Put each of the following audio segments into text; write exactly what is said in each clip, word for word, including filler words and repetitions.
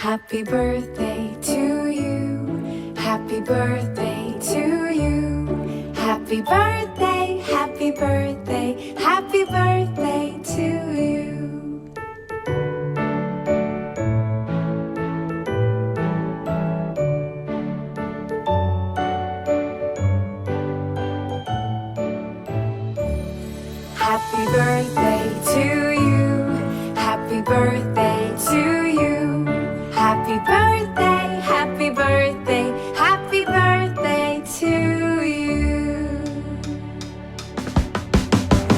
Happy birthday to you. Happy birthday to you. Happy birthday, happy birthday, happy birthday to you. Happy birthday to you. Happy birthday to you. Happy birthday, happy birthday, happy birthday to you.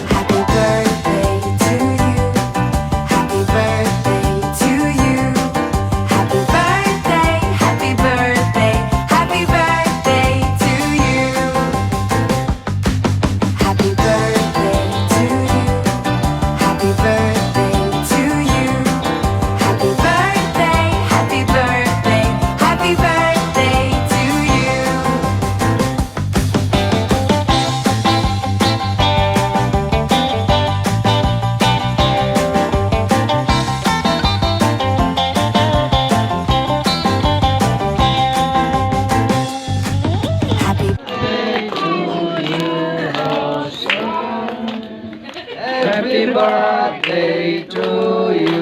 Happy birthday to you. Happy birthday to you. Happy birthday, happy birthday, happy birthday to you. Happy birthday to you. Happy birthday to you. Happy birthday, happy birthday, happy birthday to you. Happy birthday to you.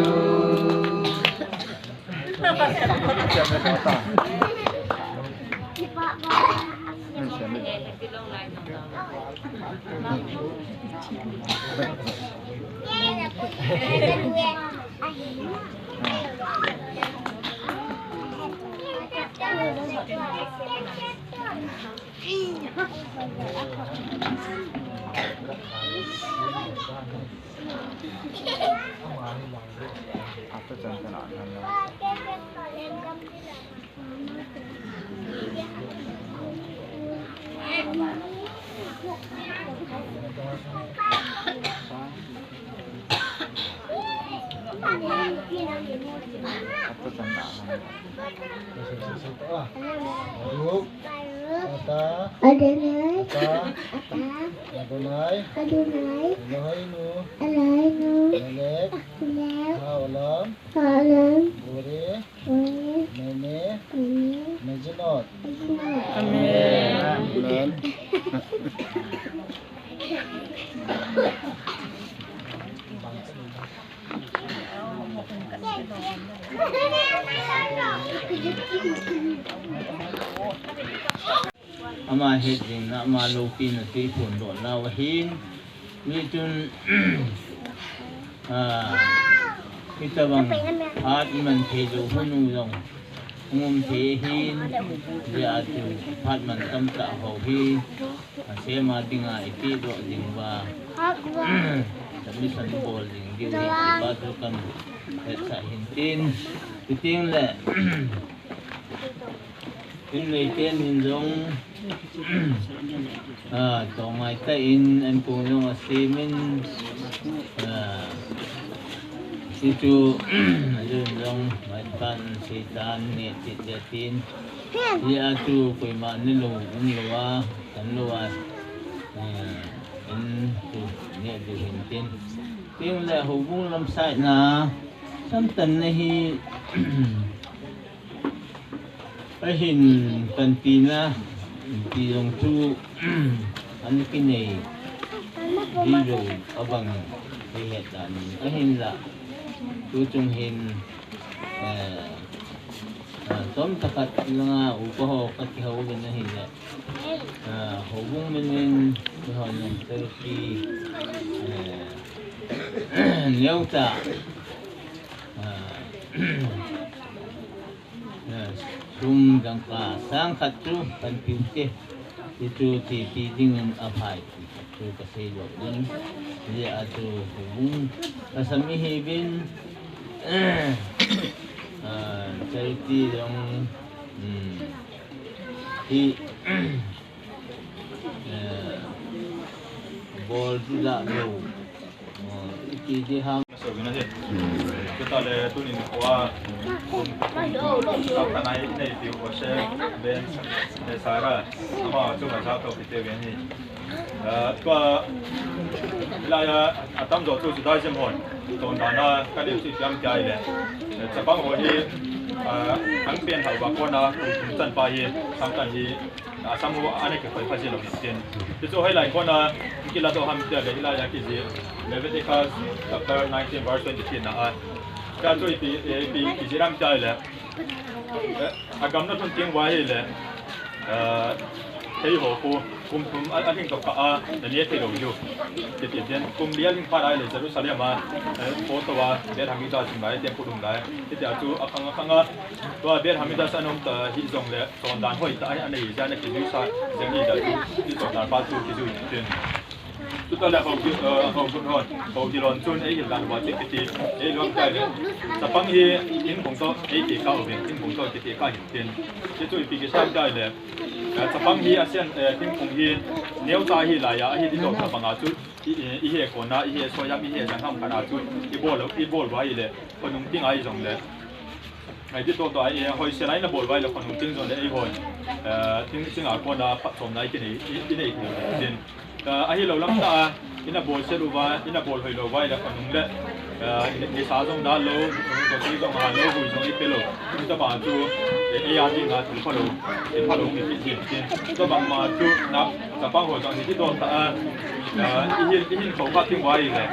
Adonai, Adonai, Adonai, Eloheinu, Eloheinu, Melech, Melech, Haolam, Haolam, Borei, Borei, Mene, Mene, Mezonot. Mezonot. Amen. Amen. Ama hetjingna, ama loupina, tui phondohnau ahin, mi chun, ah, hitabang phat iman theilou hun u jong hung um thei ahin, hijeh a chu phat mantam tah ho hi asem a dinga ipehdoh diuva, submission bol ding diu hi, tipa chu kahetsah hintin, chuteng le, Inneiten hin jong, ah, tongai tah in, ankong jong asemin, ah, hichu, ajun jong, maipan, seitan, neh tit le tin. Hijeh a chu koima nelou, umlou a, kanlou a, ah, in chu neh diu hintin. Chuteng le houbung lam side na, samtanna hi, Ahin panpina, ti jong chu, ana kinei, hilou, abang, hihet dan, ahinla, tuchung hin, eh, eh, chomcha khat langa upa ho kakihou uvin ahile, eh, houbung minin, kihou uvin, Turkey, eh, neocha, eh, Eh, sum dangka sang khat chu panpiu te, ti chu tipi dingin aphai, ti khat chu kasei lou in, hijeh a chu houbung kasam ihiuvin, ah, charity jong, um, hi, eh, bol chu lah lou. Iti di ham. Sogina hi. Kita le tunin kua. Tap tanai nei tiu ko se ben, eh, Sara. Ama chu ma sa to kite ben hi. Eh, tua la ya atam jo chu Judaism hon. Ton dana ka le chu jam kai le. Eh, chapang ho hi. Ah, ang pen hauva kona kum thum chan pa hi, samtan hi, ah, sam ho ana kikhoi pha ji lou hin tin. Ti chu hoilai kona kila doh ham tia le, hilai a kiji Leviticus chapter nineteen verse twenty-three na a. Ka chu ipi, ipi kiji ram tia le. Eh, a gamna thun ting uva hi le. Eh, hei ho khu kum thum a, a hing to kha a, na ne thei lou u. Ti ti den kum li a hing pha lai le Jerusalem a, eh, photo a, Beit Hamikdash um lai, temple um lai. Ti ti a chu a khang a khang a. Tua Beit Hamikdash a um ta hi jong le, chondan hoi ta a nei ja na kijui sa, jeng ni da chu, ti chondan pa chu kijui tin. Chuta le hou ki, eh, hou kun hon, hou ki lon chun ei hil dan uva che kiti, ei lom kai le. Chapang hi, in kong to, ei ti ka u vin, in kong to, ti ti ka hin tin. Ti chu ipi kisam tia le. Eh, chapang hi a sian, eh, thingphung hi neocha hi lai a, ahi ti doh chapang a chu, i, i, i he kona, i he soyam, i he jangham khat a chu, i bol, i bol uva hi le, khonung ting a hi jong le. Ai ti to to a, eh, hoisel a i na bol uva hi le, khonung ting jong le, ei hoi. Eh, ting, ting a kona phatchomna i kinei, i, i nei thei tin. Eh, ahi lou lam ta a, i na bol sel uva, i na bol hoi lou uva hi le khonung le, eh, ni, nisa jong da lou, ni, ni jong ha lou, hui jong i pe lou. Tabang chu, eh, ei a dinga thil pha lou, thil pha lou nge kiti tin. Tabang ma chu, na, chapang ho jong ni ti doh ta a, eh, i hin, i hin kho kha ting uva hi le,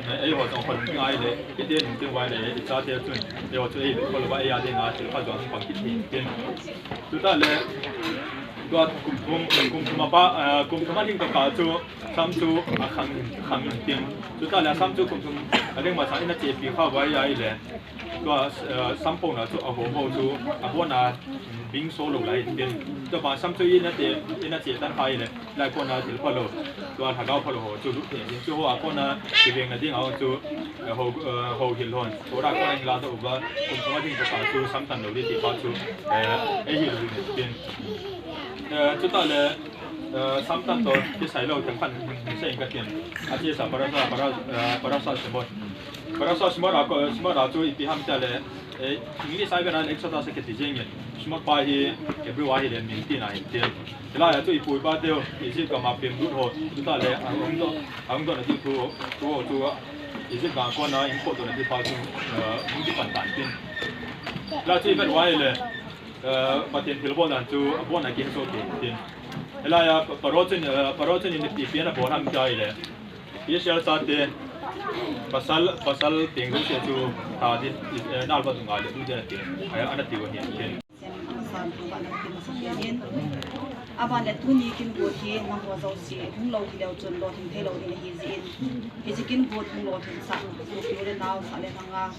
eh, ei ho jong khonung ting a hi le, i te nung ting uva hi le, i chate chun, ei ho chu ei pha lou uva, ei a dinga thil pha jong pang kiti tin. Chuta le, tua kum thum, kum thum a pa, eh, kum thum a hing to kha chu, sam chu a khang, khang in tin. Chuta le sam chu kum thum a ding ma chang i na chepi kha uva hi le. Tua, eh, sam pona chu a ho ho chu a bona, mm, bing so lou lai tin. Tua pa sam chu i na te, i na che tan kha hi le. Lai kona thil pha lou. Tua lhagao pha lou ho chu lut thei tin. Chu ho a kona kiveng na ding a ho chu, eh, ho, eh, ho hil hon. Ho ra kona hila ta uva. Kum thum a hing to kha chu samtan lou di ti pa chu, eh, ei hil hil tin. Eh, chuta le, eh, samtan to kisai lou themkhat sei ka tin. A chi sa parasha, para, eh, Parashat Shemot. Parashat Shemot a ko, Shemot a chu ipi ham tia le, eh, English a i vet a le Exodus a kiti jeng in. Shemot pa hi Hebrew a hi le min tina hin tin. Hilai a chu i pu i pa teu, Egypt gam a peng lut ho, chuta le, a hung doh, a hung doh na di thu, thu ho chu, Egypt gam a kona, in pot doh na di pa chu, eh, hung kipan tan tin. Hilai chu i vet uva hi le, Eh, Pathen thilbol dan chu, abon a kihesoh kei tin. Hilai a, Paro chun, eh, Paro chun ipi, ipi ana bol ham tia hi le. Israel chate, pasal, pasal teng jouse chu, tha di, eh, nal va dunga le, tu dia te, eh, ana tiu ahi tin. Aban le tuni kin got hi, nangho jouse, hung lou hi leu chun, lolhing thei lou ding ahi jeh in. Hiche kin got hung lolhing sah, sopi u le nao, sah le nang a,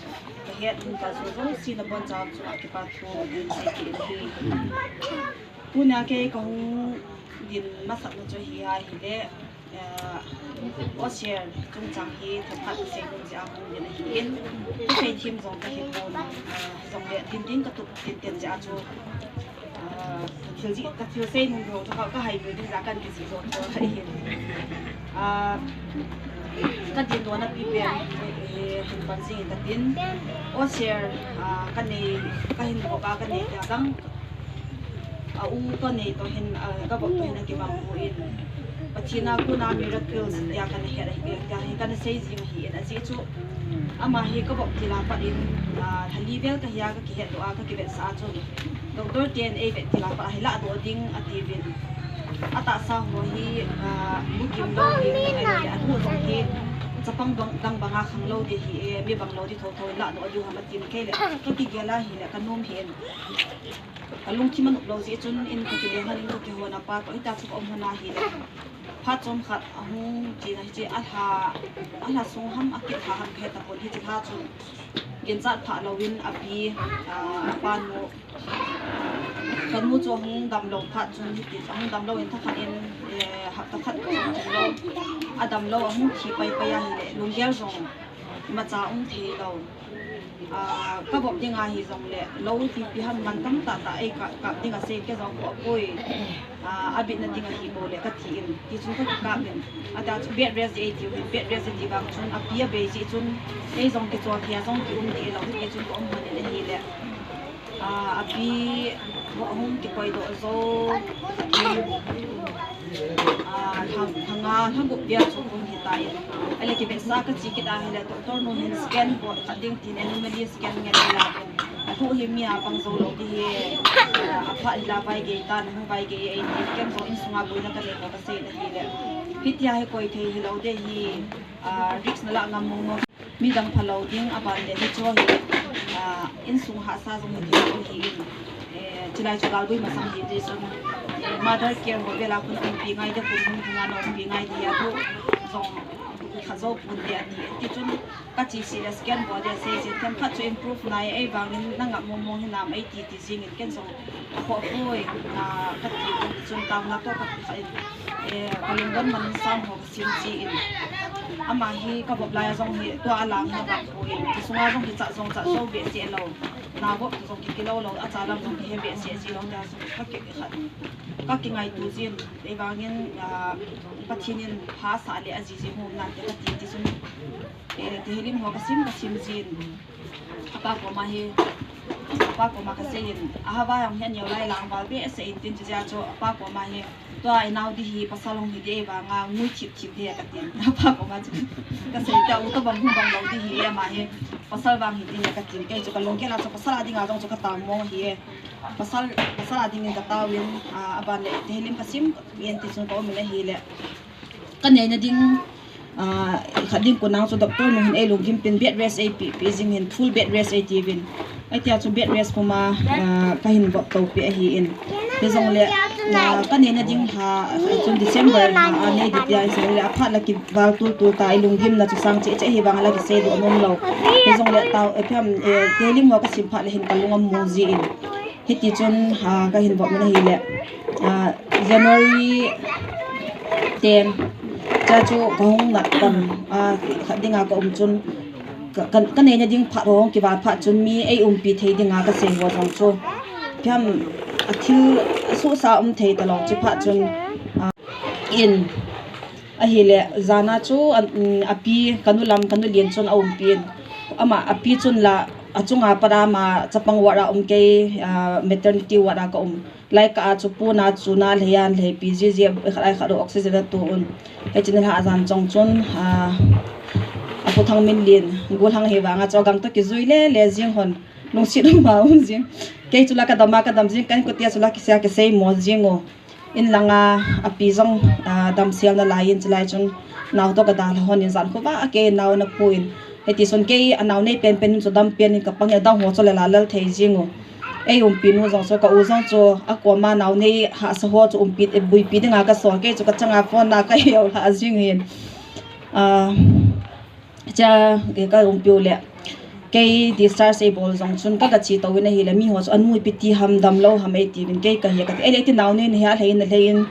Ka het um ta chu jouse nabonchauva chunga kipa thu kahin sei kit in ahi. Tunia kei kahung din masatna chu hi ahile, eh, Osher chungchang hi themkhat kasei nom jeh a kahung din ahin. Kasei them jong kahepon, eh, hijongle din din katup tinten jeh a chu, Ah, ka thil jih, ka thil sei nom ho chu ka, ka hai ve ding jeh a kan kijih doh chu ahi. Ah, ka din lona pi pen, eh, hin pan jing in ka tin. Osher, ah, ka nei, ka hin vop a ka nei tia dang. A u toh nei toh hin, ah, ka vop toh hin akibang poi. Pathen a kona miracles tia kana het ahi, tia hi kana sei jing ahin. Ajeh chu, ama hi ka vop til a pat in, ah, lha li vel kahi a ka kihet doh a, ka kivetsah a chu. Doctor ten eivet til a pat a hi lahdoh ding atiuvin. Atahsa ho hi, ah, bukim lou ding, ahile athu jong hi chapang dang, dang banga khang lou ding ahi e, mi bang lou ding thotho in lahdoh diu ham atin kei le, ka kigel ahile, ka nom hih in. Ka lungthim anop lou jeh chun in ka kile hon in ka kihon a pa toh, hitia chu ka um hon ahile. Phat chomkhat ahung chin a hiche alha, alha sung ham akit lha ham kahe tapon hiche lha chun. Ginchat phah louvin api, ah, apa nu. Kanu chu ahung damlou phat chun hiti, ahung damlou in thakhat in, eh, hapta khat chun lou. Adamlou ahung thi paipai ahile, lunggel jong imacha um theilou. Ah, ka vop ding ahi jongle, lou ipi ipi ham man tamtah tah ei kap, kap ding asei kei jong ka vop poi. Ah, abitna ding ahi bou le ka ti in, ti chun ka kikap in. Atia chu bed rest di ei tiu hin, bed rest di vang chun, api abei jeh chun, ei jong kichol thei a jong kium ding lou, ti chun ka um hon in ahile. Ah, api, ahung kikoi doh jou. Ah, lha, lha nga, lha gup vel chu hung hitan. Ahile kivetsah kache kit ahile, doctor nu hin scan bol khat ding tin, anomaly scan ngen la. Thu hi mi a pang jou lou ti hi, a phat hi la vai gei ta, na hung vai gei ei ti, ken jong insunga boina ka nei ho ka sei na hi le. Hitia hi koi thei hi lou de hi, a, risk na la ngam mong mong. Mi dang phalou ding a ban le hi chu hi, a, insung hahsa jong hi thei hi in, eh, chilai chu galbui masang hi ti chun, eh, mother care ho vela khun umpi ngai de, khun hung hung a na umpi ngai de hi a thu jong kha jou pun de a ti, ti chun, Ka chi serious ken bo de sei chi them khat chu improve nai ei vangin na ngam mong mong hinam ei ti ti jingin ken jong kho poi, a, ka ti chun tau na to ka ti kha in, eh, ka lungdon man in sang ho ka sim chi in. Ama hi ka vop lai a jong hi tua a lang hi vang poi. Ka sunga jong hi cha jong cha jo be se lou. Na vop jong ki ki lou lou a cha lam jong ki he be se ji lou ta jong ka ki kha. Ka ki ngai tu jin ei vangin, a, Pathen in pha sa le a ji ji hom na te ka ti ti chun. Eh, Tehilim ho ka sim, ka sim jin. Apa koma hi, apa koma ka sei in. Ahava jong hi aneo lai lang val be sei in tin chu jia chu apa koma hi. Tua inao di hi pasal hung hi de vanga ngui thip thip de ka tin. Apa koma chu ka sei ta u to bang hung bang lou di hi ama hi. Pasal vang hi de ka tin. Kei chu ka lunggel a chu pasal a dinga jong chu ka tao mong hi. Pasal, pasal a dingin ka tao in, a, aban le Tehilim ka sim in ti chun ka um in ahi le. Ka neina ding, a, khat ding konang chu doctor nu hin ei lunggim pin bed rest ei pe, pe jing hin full bed rest ei ti vin. Ai tia chu bed rest puma, a, ka hin vop to pe ahi in. Ti jong le, a, ka neina ding ha, a, chun December ha, a, nei di tia i sang le a phat la ki val tul tul ta i lunggim na chu sang che che hi vang la ki sei do nom lou. Ti jong le tao, e, phiam, e, Tehilim ho ka sim phat le hin ka lung a mu ji in. Hiti chun, a, ka hin vop na hi le, a, January ten, cha chu ka hung nat pan, a, khat dinga ka um chun, ka, ka, ka neina ding phat hong ki val phat chun mi ei umpi thei dinga ka sei ho jong chu. Phiam a thil a susa um thei ta lou chi phat chun, a, in, Ahile, jana chu, a, um, api, ka nu lam, ka nu lien chun a umpi in. Ama, api chun la, achunga pat a ama, chapang ward a um kei, a, maternity ward a ka um. Lai ka a chu puna, chuna, lheiya, lheipi, ji, ji, khat ai khat u oxygen a tu un. Hei chun la a jan chong chun, a, a pu thang min lien, gu thang hi vanga chu gang to ki jui le, le jing hon. Lungsit um a um jing. Kei chu la ka dam a, ka dam jing, kan kutia chu la ki sia ki sei mo jing u. In langa api jong, a, damsel nalai in chulai chun nao to ka dalha hon in jan khovah a kei nao na pu in. Hiti chun kei a nao nei penpen in chu dam pen in ka pang in adang ho chu le la lal thei jing u. Ei umpi nu jong chu ka u jong chu a koma nao nei hahsa ho chu umpi, e, buipi dinga ka sol kei chu ka changa phone na ka heu lha jing in. A, Cha, eh, ka umpi u le. Kei discharge ei bol jong chun ka, ka chi to in ahile, mi ho chu anu ipi ti ham dam lou ham ei ti vin kei ka hi ka ti. Ei le ti nao nei ni hi a lhei in, a lhei in,